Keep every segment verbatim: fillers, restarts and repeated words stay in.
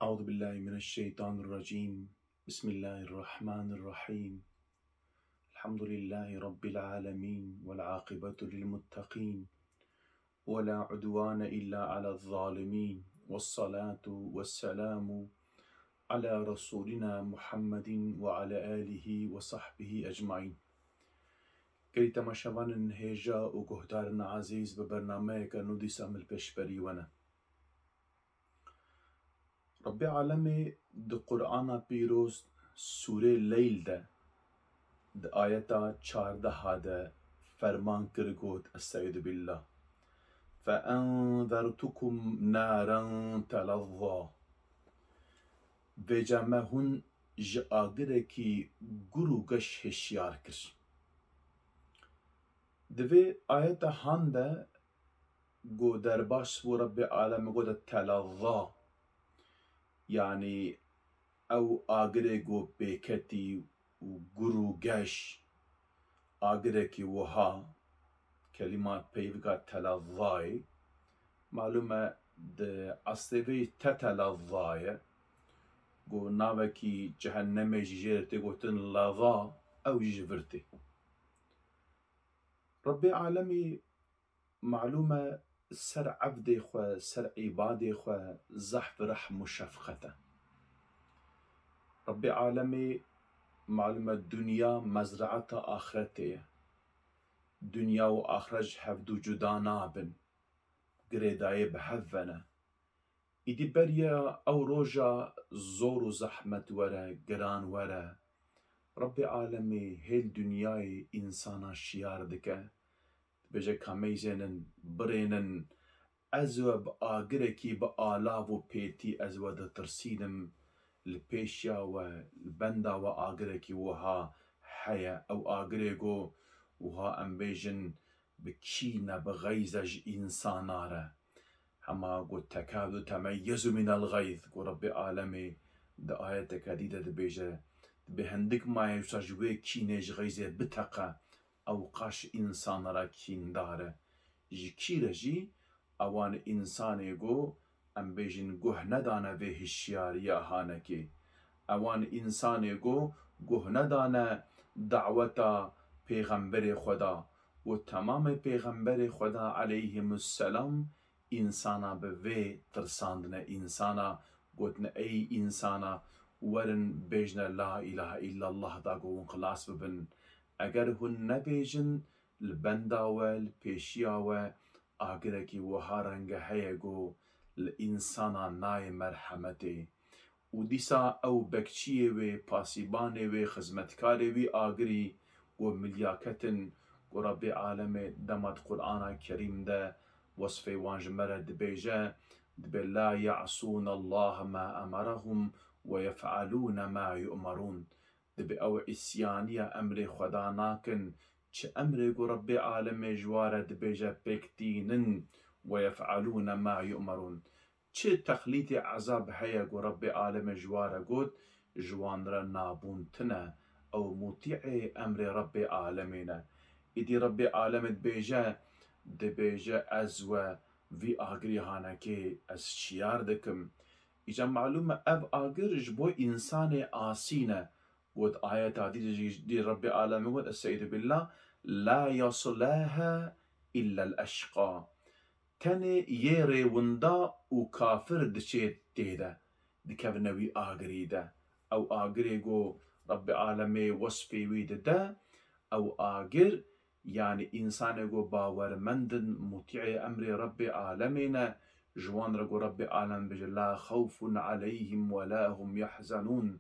أعوذ بالله من الشيطان الرجيم. بسم الله الرحمن الرحيم. الحمد لله رب العالمين، والعاقبة للمتقين، ولا عدوان إلا على الظالمين، والصلاة والسلام على رسولنا محمد وعلى آله وصحبه أجمعين. Gelî temaşevanên hêja û guhdarên ezîz, bi bernameyeke nû dîsa min li pêşberî we ne. Rebbê Alemê di Qur'ana Pîroz, Sûrê Leyl de, di ayeta çardeha de ferman kir, got, Estaizu billah. فأنذرتكم نارا تلظى. Vêca me hûn ji agirekî gur û geş hişyar kir. Di vê ayeta han de ku derbas bû Rebbê Alemê, gote telezza. Yanî ew agirê ku pêketî û gur û geş, agirekî wiha, kelîma peyvika telezzayê, malûm e di eslê vê tetelezza ye, ku navekî cehennemê jî jê re tê gotin leza, ew jî ji vir tê. Rebbê Alemê, malûm e, ser evdê xwe, ser îbadê xwe zehf rehm û şefqet e. Rebbê Alemê, malûm e, dinya mezraeta axretê ye. Dinya û axiret ji hevdû cuda nabin. Girêdayî bi hev ve ne. Îdî beriya ew roja zor û zehmet were, giran were, Rebbê Alemê hêl dinyayê însana şiyar dike. Dibêje, ka meyzênin, birênin, ez we bi agirekî bi alav û pêtî ez we ditirsînim, li pêşiya we, li benda we agirekî wiha heye, ew agirê ku wiha em bêjin bi kîne, bi xeyze ji însana re. Hema ku tekadu temeyyezu minel xeyz, ku Rebbê Alemê di ayeteke dî de dibêje, dibê hindik maye wisa ji wê kînê, ji xeyzê biteqe, ew qaş însana re kîndar e. Ji kî re jî? Ewan însanê ku em bêjin guh nedane vê hişyariya hanekê. Ewan însanê ku guh nedane daweta pêxemberê xwe da. Û temamê pêxemberê xwe da aleyhimusselam însana bi vê tirsandine, însana gotine, ey însana, werin bêjne la îlahe îllallah da ku hûn xilas bibin. Eger hûn nebêjin, li benda we, li pêşiya we agirekî wiha renge heye ku li însana nayê merhemetê. Û dîsa ew bekçiyê wê, pasîbanê wê, xizmetkarê wî agirî ku milyaketin, ku Rebbê Alemê dema di Qur'ana Kerîm de wesfê wan ji me re dibêje, dibê, "La ya'sûne Allahe ma emerehum we yef'alûne ma yu'merûn." Dibê ew îsyaniya emrê Xweda nakin, çi emrê ku Rebbê Alemê ji wa re dibêje pêk tînin, "We yef'alûne ma yu'merûn." Çi texlîtê ezab heye ku Rebbê Alemê ji wa re got, ji wan re nabûn tine, ew mutî'ê emrê Rebbê Alemê ne. Îdî Rebbê Alemê dibêje, dibêje, ez we vî agirî hanekê ez şiyar dikim. Îca malûm e ev agir ji bo însanê asî ne. Got ayeta dî jî, dî Rebbê Alemê got, Estaizu billah, "La yaslâha illel eşqa." Tenê yê rêwinda û kafir diçê tê de, dikevine wî agirî de. Ew agirê ku Rebbê Alemê wesfê wî dide, ew agir, yanî însanê ku bawermend in, mutî'ê emrê Rebbê Alemê ne, ji wan re ku Rebbê Alem bêje, "La xewfun aleyhim we la hum yehzenûn."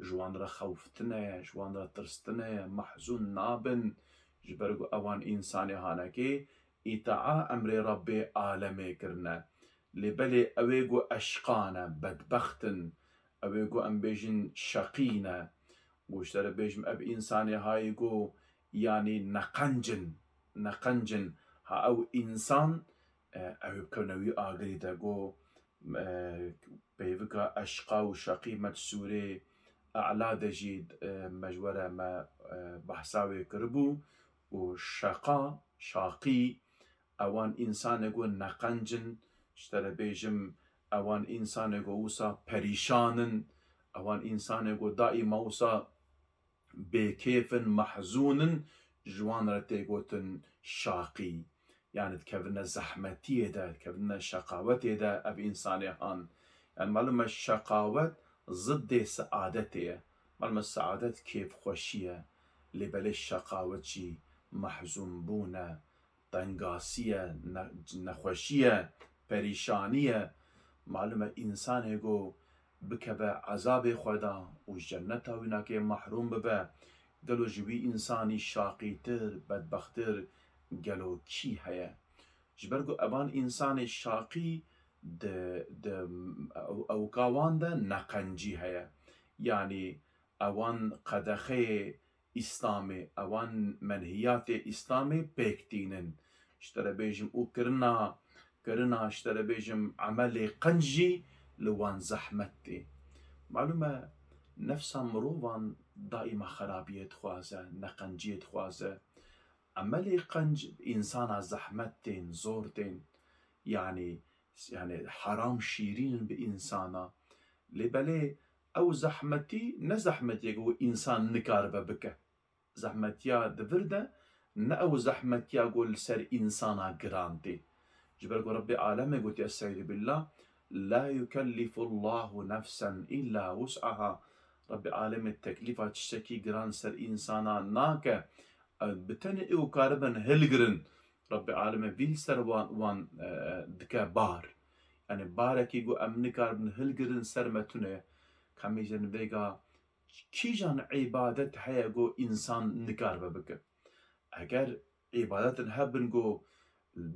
Ji wan re xewf tine ye, ji wan re tirs tine ye, mehzûn nabin, ji ber ku ewan însanê hanekê îtaa emrê Rebbê Alemê kirine. Lê belê ew ê ku eşqa ne, bedbext in, ew ê ku em bêjin şeqî ne, ku ji te re bêjim ev însanê hayê ku, yanî neqenc in, neqenc in. Ha ew însan, e, ew ê bikevine wî agirî de ku, e, peyvika eşqa û şeqî me di Sûrê E'la de jî, e, me ji we re me, e, behsa wê kiribû û şeqa, şaqî, ewan însanê ku neqenc in, ji te re bêjim, ewan însanê ku wisa perîşan in, ewan însanê ku daîma wisa bêkêf in, mehzûn in, ji wan re tê gotin şaqî. Yani dikevine zehmetiyê de, dikevine şeqawetê de ev însanê han. Yani malum e şeqawet ziddê seadetê ye. Malum e seadet kêfxweşî ye. Lê belê şeqawet jî mehzûnbûn e, tengasî ye, ne-, nexweşî ye, perîşanî ye. Malum e însanê ku bikeve ezabê xwe de û ji cenneta wî nakê mehrûm bibe, gelo ji wî însanî şaqîtir, bedbextir gelo kî heye? Ji ber ku evan însanê şaqî di, di ew-, ewka wan de neqencî heye. Yanî ewan qedexeyê Îslamê, ewan menhiyatê Îslamê pêk tînin. Ji te re bêjim û kirina, kirina, ji te re bêjim emelê qenc jî li wan zehmet tê. Malum e, nefsa mirovan daîma xerabiyê dixwaze, neqenciyê dixwaze. Emelê qenc însana zehmet tên, zor tên. Yanî, yanî heram şîrîn in bi însana. Lê belê ew zehmetî ne zehmetiyek ku însan nikaribe bike. Zehmetiya di vir de ne ew zehmetiya ku li ser însana giran tê. Ji ber ku Rebbê Alemê gotiye, Estaizu billah, "La yukellifullahu nefsen illa wus'aha." Rebbê Alemê teklîfa tiştekî giran ser însana nake. Ew bi tenê ew karibin hilgirin. Rebbê Alemê vî li ser wan, wan, e, dike bar. Yani barekî ku em nikaribin hilgirin ser me tune. Ka em bêjin vêga kîjan îbadet heye ku însan nikaribe bike? Eger îbadetin hebin ku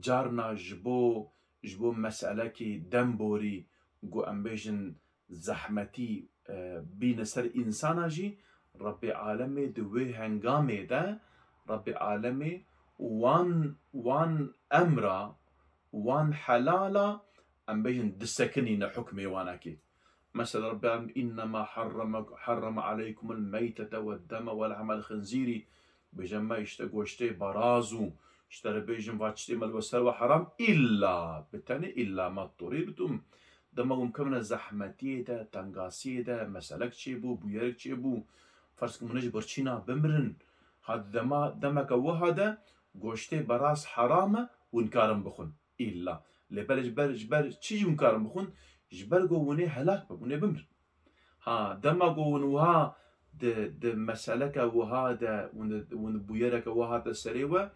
carna ji bo, ji bo meselekî demborî ku em bêjin zehmetî, e, bîne ser însana jî, Rebbê Alemê di wê hengamê de Rebbê Alemê wan, wan emra, wan helala, em bêjin disekinîne hukmê wanakê. Mesela Rebbê Alem, "Innema harrama, harrama aleykumul meytete ve deme ve lehmel xinzîrî." Bêje me işte goştê baraz û işte re bêjin va tiştê me li we ser ve heram, illa, bi tenê illa ma turîrtum. Dema hûn kevine zehmetiyê de, tengasiyê de, meselek çêbû, bûyerek çêbû, ferz ki hûn ji birçîna bimirin. Ha dema, demeke wiha de goştê baraz heram e, hûn karin bixwin. Îlla. Lê belê ji ber, ji ber çi jî hûn karin bixwin? Ji ber ku hûn ê helak bin, hûn ê bimirin. Ha, dema ku hûn wiha di, di meseleke wiha de, hûn di, hûn di bûyereke wiha de serê we,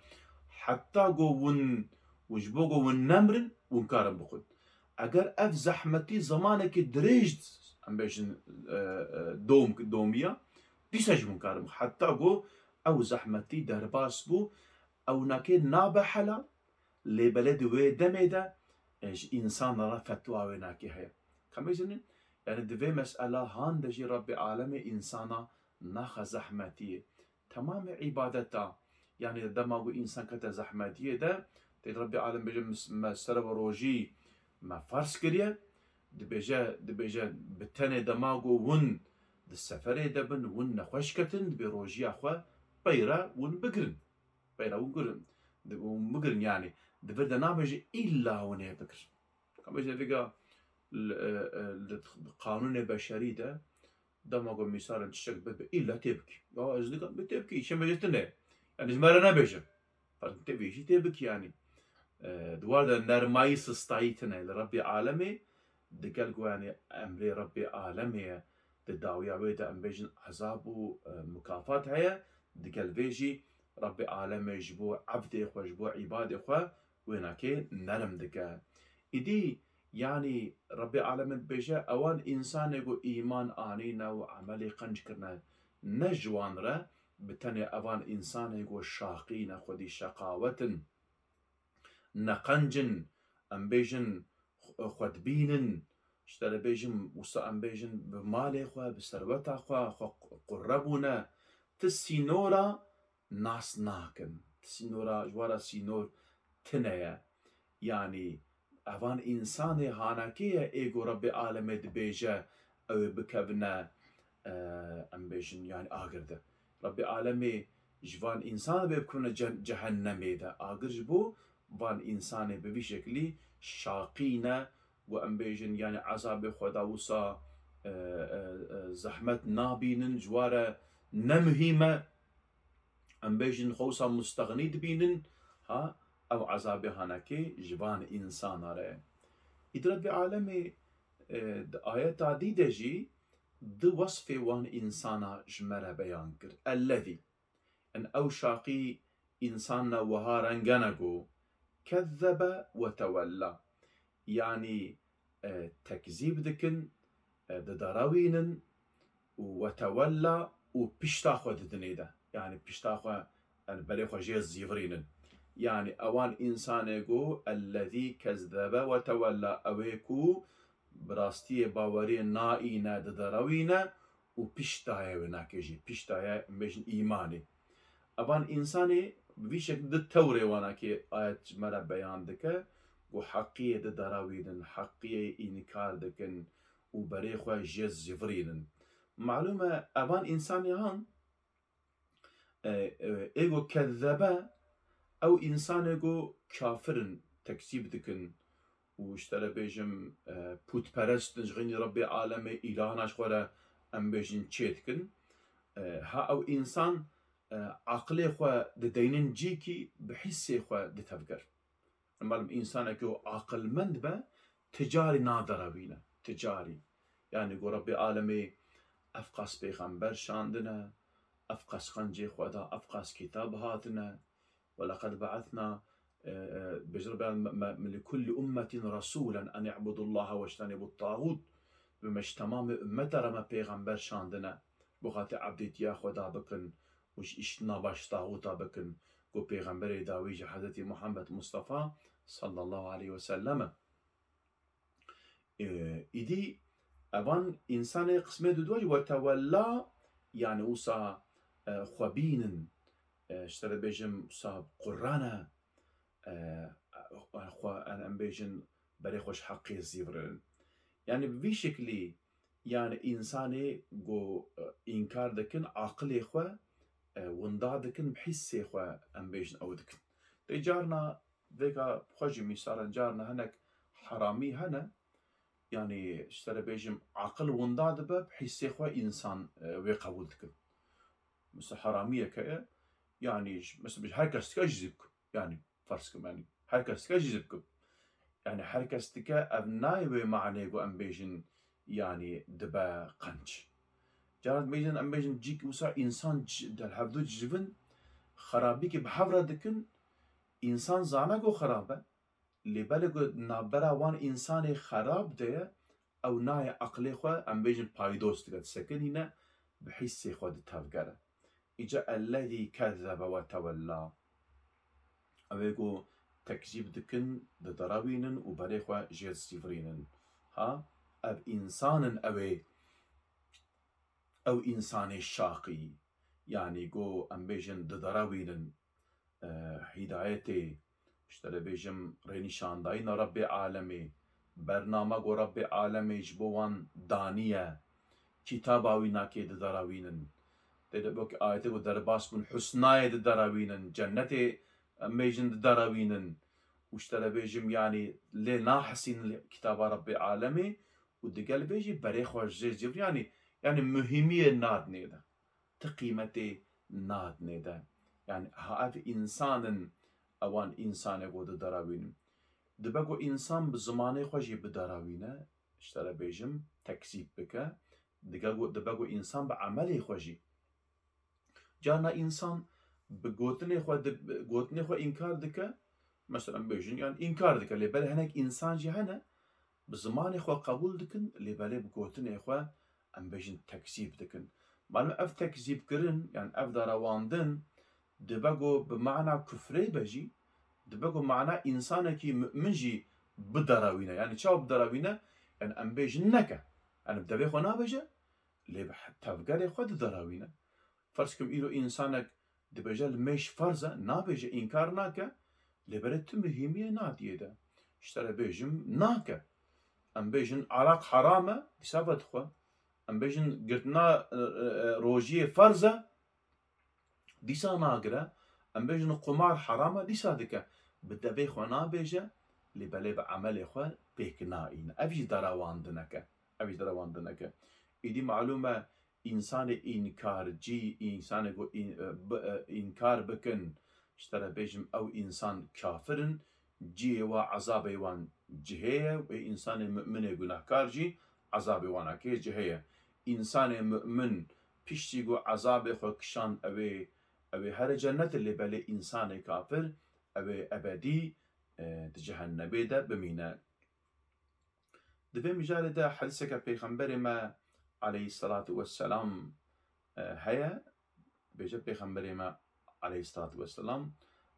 heta ku hûn, hûn ji bo ku hûn nemirin, hûn karin bixwin. Eger ev zehmetî zemanekî dirêj, em bêjin, e, e, dom, domiya, dîsa jî hûn karin bixwin. Heta ku ew zehmetî derbas bû, ew nakê nabe helal, lê belê di wê demê de, e, ji însana re fetwa wê nakê heye. Ka em bêjin, yani di vê mesela han de jî Rebbê Alemê însana naxe zehmetiyê. Temamê îbadeta, yani dema ku însan kete zehmetiyê de, tê Rebbê Alem bêje, "Mis-, me ser ve rojî me ferz kiriye." Dibêje, dibêje, "Bi tenê dema ku hûn di seferê de bin, hûn nexweş ketin, dibê rojiya xwe peyre hûn bigirin." Peyra hûn girin, di, hûn bigirin, yani di vir de nabêje îlla hûn ê bigirin. Ka bêje vêga li, e, e, li qanûnê beşerî de dema ku mîsalin tiştek bi, bi îlla tê bikî. Ya ez dikim bi tê bikî, îşe bêje tune. Yani ji me re nebêje. Ferz tê vê jî tê bikî yani. E, di war de nermayî sistayî tune. Li Rebbê Alemê digel ku yani emrê Rebbê Alemê ye, di dawiya wê de em bêjin ezab û, e, mukafat heye, digel vê jî Rebbê Alemê ji bo evdê xwe, ji bo îbadê xwe wênakê nerm dike. Îdî, yanî Rebbê Alemê dibêje, ewan însanê ku îman anîne û emelê qenc kirine, ne ji wan re, bi tenê evan însanê ku şaqî ne, xwedî şeqawet in, neqenc in, em bêjin, xwe-, xwedbîn in, ji te re bêjim, wisa em bêjin, bi malê xwe, bi serweta xwe, xwe qu-, qurre bûne, ti sînora nas nakin. Ti sînora, ji wan re sînor tune ye. Yanî, evan însanê hanakê ye, ê ku Rebbê Alemê dibêje, ew ê bikevine, e, em bêjin, yanî agir de. Rebbê Alemê ji van însan bê bikevine ce-, cehennemê de. Agir ji bo van însanê bi vî şeklî şaqî ne, û em bêjin, yani ezabê Xweda wisa, e, e, e, zehmet nabînin, ji wa re ne muhîm e. Em bêjin xwe wisa musteğnî dibînin, ha, ew ezabê hanekê ji van însana re ye. Îd Rebbê alemê, e, di ayeta dî de jî du wesfê wan însana ji me re beyan kir. Ellezî, en ew şaqî însan ne wiha rengene ku kezzebe we tewella. Yanî, e, tekzîb dikin, e, diderewînin û we tewella û pişta xwe didinê de. Yanî pişta xwe, yani berê xwe jê zivirînin. Yani ewan însanê ku ellezî kezzebe we tewella, ew ê ku bi rastiyê baweriyê naîne, diderewîne û piştayê wê nake jî, piştayê em bêjin îmanê. Evan însanê bi vî şekil di tewrê wanakê ayet ji me re beyan dike, ku heqiyê diderewînin, heqiyê înkar dikin û berê xwe jê zivirînin. Malûm e, evan însanê han, e, e, ê ku kezzebe, ew însanê ku kafir in, tekzîb dikin û ji te re bêjim, e, pûtperest in, ji xînî Rebbê alemê îlahana ji xwe re em bêjin çê dikin. E, ha ew însan, e, aqilê xwe dideynin cîkî, bi hîsê xwe ditevger. Malum, însanekî aqilmend be, ti carî naderewîne, ti carî. Yani ku Rebbê alemê ev qas pêxember şandine, ev qas xencê xwe da, ev qas kitab hatine. Ve leqed be'esna, e, e, bêjin Rebbê alem, me, me, li kulli ummetin rasûlen en i'budullaha wejtenibut tağût. Bi me ji temamê ummeta re me pêxember şandine. Bo xatir ebdêtiya Xweda bikin û ji îş nava ji taxûta bikin, ku pêxemberê dawî jî Hezretî Muhammed Mustafa sallallahu aleyhi ve sellem e. Ê, îdî evan însanê qismê dudwa jî we tewella, yani wisa, e, xwe bînin, e, ji te re bêjim wisa qurrane, e, xwe, em, em bêjin berê xwe ji heqê zîvirin. Yani bi vî şeklî, yani însanê ku, e, înkar dikin, aqilê xwe, e, winda dikin, bi hîsê xwe, em bêjin, ew dikin. Lê carna vêga xwe jî mîsal in, carna hinek heramî hene, yani ji te re bêjim, aqil winda dibe, bi hîsê xwe însan, e, wê qebûl dikin. Mesela heramiyeke ye, yani ji, mesela her kes dike jî zî bikim. Yani ferz kim, yani her kes dike jî zî bikim. Yani her kes dike, ev nayê wê manê ku em bêjin, yani dibe qenc. Caran bêjin, em bêjin cîk wisa însan ci-, del hevdu civin xerabîkî bi hev re dikin, însan zane ku xerab e, lê belê ku navbera wan însanê xerab de ye, ew nayê eqlê xwe, em bêjin paydos dike, disekinîne, bi hîsê xwe ditevgere. Îca ellezî kezzebe we tewella. Ew ê ku tekzîb dikin, diderewînin û berê xwe jê disivirînin. Ha, ev însan in, ew ê, ew însanê şaqî, yanî ku em bêjin diderewînin, e, hîdayetê, ji te re bêjim, rênîşandayîna Rebbê alemê, bernama ku Rebbê alemê ji bo wan daniye, kitaba wî nakê diderewînin. Tê de wekî ayetê ku derbas bûn, husnayê diderewînin, cennetê em bêjin diderewînin. Û ji te re bêjim, yanî lê nahisînin li kitaba Rebbê alemê û digel vê jî berê xwe jê civir, yanî, yanî muhîmiyê nadinê de. Ti qîmetê nadinê de. Yani ha ev însan in, ewan însanê ku diderewînin. Dibe ku însan bi zimanê xwe jî biderewîne, ji te re bêjim, tekzîb bike, dige ku, dibe ku însan bi emelê xwe jî. Carna însan bi gotinê xwe, di, gotinê xwe înkar dike, mesela em bêjin, yani înkar dike, lê belê hinek însan jî hene, bi zimanê xwe qebûl dikin, lê belê bi gotinê xwe, em bêjin, tekzîb dikin. Malum ev tekzîbkirin, yani ev derewandin, dibe ku bi mana kufrê be jî, dibe ku mana însanekî mu'min jî biderewîne. Yani çawa biderewîne? Yani em bêjin neke. Yani bi devê xwe nabêje, lê bi he-, tevgerê xwe diderewîne. Ferz kim îro însanek dibêje li mêj ferz e, nabêje, înkar nake, lê berê tu muhîmiyê nadiyê de. Ji te re bêjim, nake. Em bêjin, araq heram e, dîsa vedixwe. Em bêjin, girtina, e, e, e, rojiyê ferz e, dîsa nagire. Em bêjin, qumar heram e, dîsa dike. Bi devê xwe nabêje, lê belê bi emelê xwe pêk naîne. Ev jî derewandinek e. Ev jî derewandinek e. Îdî malûm e, însanê înkarcî, însanê ku în-, e, bi, e, înkar bikin, ji te re bêjim ew însan kafir in, cihê wa ezabê wan cihê ye, wê însanê mu'minê gunahkar jî ezabê wan a kê cihê ye. Însanê mu'min piştî ku ezabê xwe kişand ew ê, ew ê here cennet, lê belê însanê kafir ew ê ebedî, e, di cehennemê de bimîne. Di vê mijarê de hedîseke Pêxemberê me aleyhisselatu vesselam, e, heye. Bêje Pêxemberê me aleyhisselatu vesselam,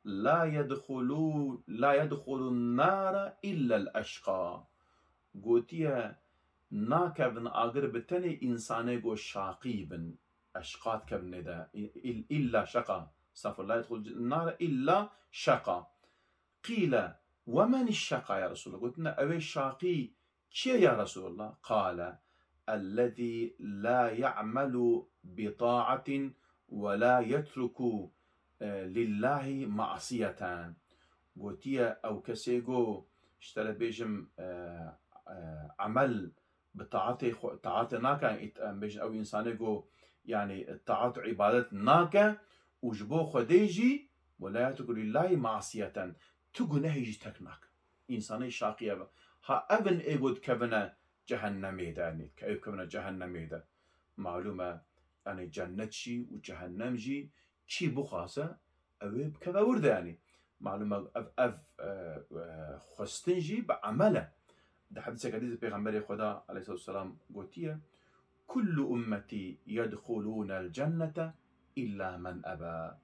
"La yedxulu, la yedxulun nara illel eşqa." Gotiye, nakevin agir bi tenê însanê ku şaqî bin. Eşqa dikevin nê de. İ-, il-, illa şeqa. Estağfirullah, la yedxulun nara illa şeqa. Qîle, "We men şeqa ya Resulallah?" Gotine, "Ew ê şaqî kî ye ya Resulallah?" Qale, "Ellezî la ya'melu bi ta'atin ve la yetruku, e, lillahi ma'siyeten." Gotiye, ew kesê go, ji te re bêjim, e, e, emel bi taatê xwe, taatê nake, ît-, em bêjin ew însanê ku, yanî, taat û îbadet nake û ji bo Xwedê jî, "Ve la yetruku lillahi masiyeten", tu gunehê jî terk nake. Însanê şaqî ev e. Ha ev in ê ku dikevine cehennemê de, yanî, ke-, ew dikevine cehennemê de. Malûm e, yanî, cennet jî û cehennem jî kî bixwaze, ew ê bikeve wir de, yanî. Malûm e, ev, ev, e, e, xwestin jî bi emel e. Di hedîseke dî de Pêxemberê Xweda aleyhisselatu vesselam gotiye, "Kullu ummetî yedxulûnel cennete illa men eba."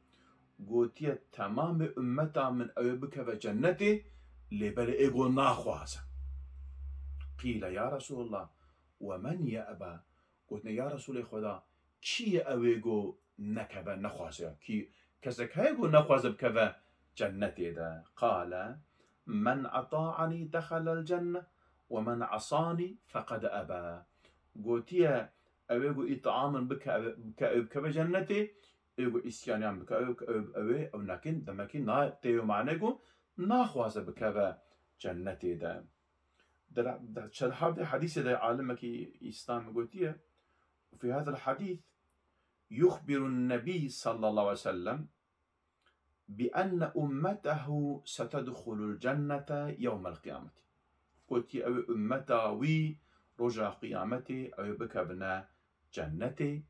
Gotiye, "Temamê ummeta min ew ê bikeve cennetê, lê belê ê go naxwaze." Qîle, "Ya Resulallah, we men ye'ba?" Gotine, "Ya Resulê Xweda, kî ye ew ê go nekeve, nexwaze ya? Kî kesek heye go nexwaze bikeve cennetê de?" Qale, "Men eta'anî dexelel cenne ve men esanî feqed ebe." Gotiye, ew ê go îtaa min bike, bike, ew bikeve cennetê, ê go îsyaniyan bike, ew, ew, ew ê, ew nekin, demekî na, tê wê mane go naxwaze bikeve cennetê de. Di re-, di çerha vê hedîsê de alimekî Îslamî gotiye, "Fî hadel hedîs yuxbirun Nebî sallallahu aleyhi ve sellem bi enne ummetehu setedxulul cennete yewmel qiyameti." Gotiye, ew ê ummeta wî roja qiyametê ew ê bikevine cennetê,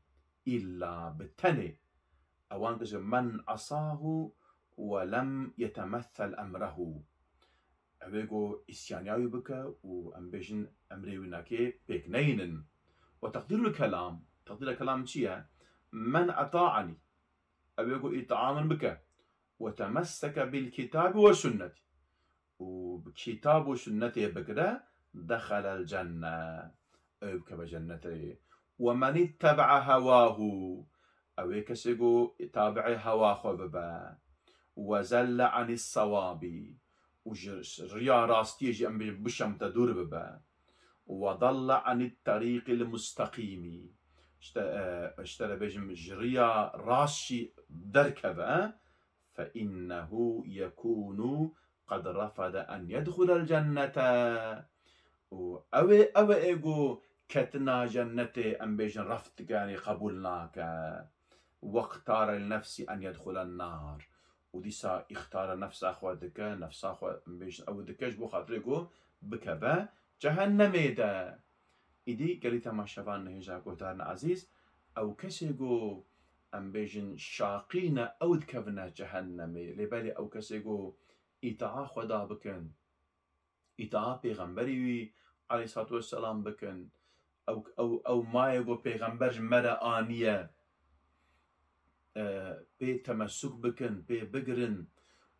îlla bi tenê ewan kişe men asahu ve lem yetemessel emrehu. Ew ê go îsyaniya wî bike û em bêjin emrê wî nakê pêk neynin. Ve teqdîrul kelam, teqdîra kelam çi ye? Men eta'anî, ew ê go îtaa min bike. Ve temesseke bil kitabi ve sünneti. Û bi kitab û sünnetê bigire, dexelel cenne. Ew bikeve cennetê. Ve men ittebe'a hewahu. Ew ê kesê go tabi'ê hewa xwe bibe. Ve zelle anis sewabî. Û ji riya rastiyê jî em bêjin bişemte dûr bibe. Ve dalle anit terîqil musteqîmî. Ji te, e, ji te re bêjim ji riya rast jî derkeve, fe innehu yekûnu qed refede en yedxulel cennete. Û ew ê, ew ê go ketina cennetê, em bêjin, reft dike, yanî qebûl nake. Wextare li nefsî en yedxulen nar. Û dîsa îxtara nefsa xwe dike, nefsa xwe, em bêjin, ew dike ji bo xatirê ku bikeve cehennemê de. Îdî gelî temaşevan hêja guhdarên ezîz, ew kesê ku, em bêjin, şaqîne, ew dikevine cehennemê. Lê belê ew kesê ku îtaa Xweda bikin, îtaa Pêxemberî wî aleyhissalatu vesselam bikin. Ew, ew, ew mayê ku Pêxember ji me re aniye, e, pê temesuk bikin, pê bigirin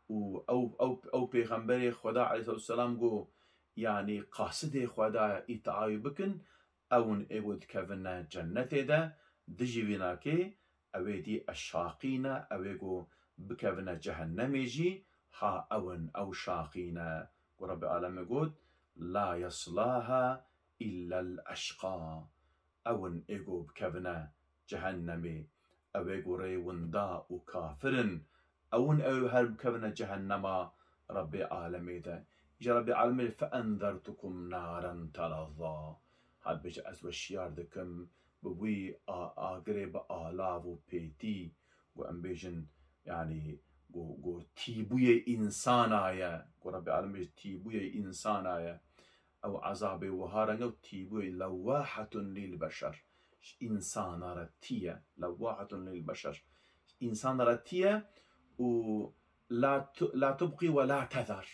û ew, ew, ew Pêxemberê Xweda aleyhissalatu vesselam ku, yanî, qasidê Xweda ye, îtaa wî bikin, ew in ê ku dikevine cennetê de, dijî vî nakê, ew ê dî eşaqîne, ew ê ku bikevine cehennemê jî, ha ew in, ew şaqîne. Ku Rebbê Alemê got, "La yeslaha illel eşqa." Ew in ê ku bikevine cehennemê. Ew ê ku rê winda û kafir in, ew in ew her bikevine cehennema Rebbê Alemê de. Îca Rabbê Alemê, "Fe enzertukum naren telezza." Hat bêje, ez we şiyar dikim bi wî a-, agirê bi alav û pêtî, ku em bêjin, yanî, ku, ku tîbûyê însana ye, ku Rabbê Alemê bêje tîbûyê însana ye. Ew ezabê wiha reng e û tîbûyê lewwahetun lil beşer. Ji însana re tî ye. Lewwahetun lil beşer. Ji însana re tî ye û la tu-, la tubqî we la tezar.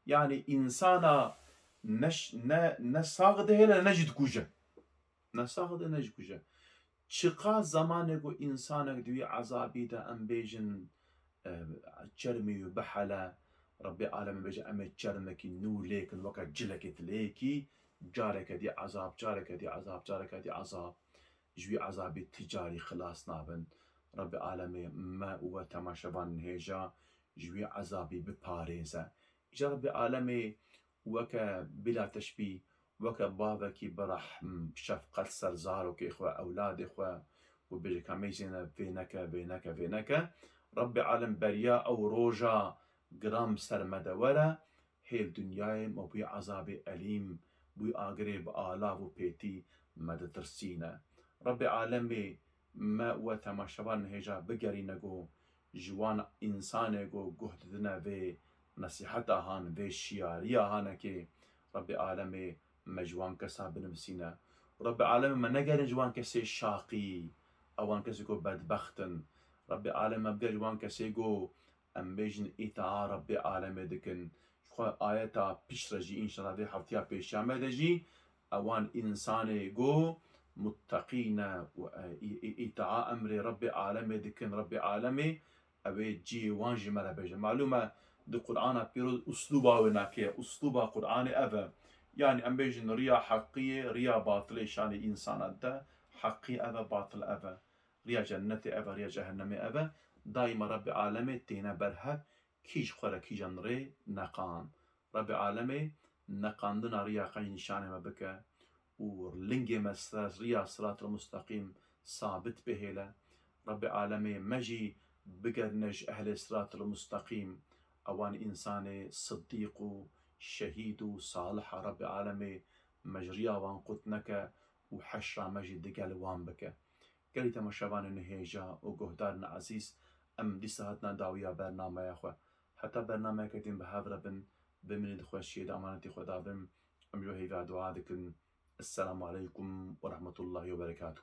Yanî însana ne ş-, ne, ne sax dihêle ne jî dikuje. Ne sax de ne jî dikuje. Çiqas zemanê ku însanek di wî ezabî de em bêjin, e, çermî wî bihele, Rebbê Alemê bêje, em ê çermekî nû lêkin, weke cilekê tu lêkî, careke dî ezab, careke dî ezab, careke dî ezab. Ji wî ezabî ti carî xilas nabin. Rebbê Alemê me û we temaşevanên hêja ji wî ezabî biparêze. Îca Rebbê Alemê weke bila teşbîh, weke bavekî bi rehm, bi şefqet ser zarokê xwe, ewladê xwe û bêje ka meyzêne vê neke, vê neke, vê neke. Rebbê Alem beriya ew roja giran bi ser me de were, hêl dinyayê me bûyî ezabê elîm, bûyî agirê bi alav û pêtî me ditirsîne. Rebbê Alemê me û we temaşevan hêja bigerîne ku ji wan însanê ku guh didine vê nesîheta han, vê şiyariya hanekê, Rebbê Alemê me ji wan kesa binivîsîne. Rebbê Alemê me negerin ji wan kesê şaqî, ewan kesê ku bedbext in. Rebbê Alemê me bigerin ji wan kesê ku em bêjin îtaa Rebbê Alemê dikin. Ji xwe ayeta pişt re jî, înşallah vê heftiya pêşiya me de jî, ewan însanê ku mutteqî ne û, e, î-, î-, îtaa emrê Rebbê Alemê dikin, Rebbê Alemê, ew ê cihê wan ji me re bêje. Malûm e, di Qur'ana Pîroz uslûba wê nakeye. Uslûba Qur'anê ev e. Yanî em bêjin riya heqiyê, riya batilê şanê însana dide. Heqî ev e, batil ev e. Riya cennetê ev e, riya cehennemê ev e. Daîma Rebbê Alemê têne ber hev, kî ji xwe re kîjan rê neqand. Rebbê Alemê neqandina riya qenc nîşanê me bike û lingê me ser riya Siratil Musteqîm sabit bihêle. Rebbê Alemê me jî bigerine ji ehlê Siratil Musteqîm, ewan însanê sidîq û şehîd û salih a. Rebbê Alemê me ji riya wan qut neke û heşra me jî digel wan bike. Gelî temaşevanên hêja û guhdarên ezîz, em dîsa hatina dawiya bernameya xwe. Heta bernameyeke din bi hev re bin, bimînin di xweşiyê de, emanetî Xweda bin. Em ji we hêviya dua dikin. Esselamu aleykum we rehmetullahî we berekatuh.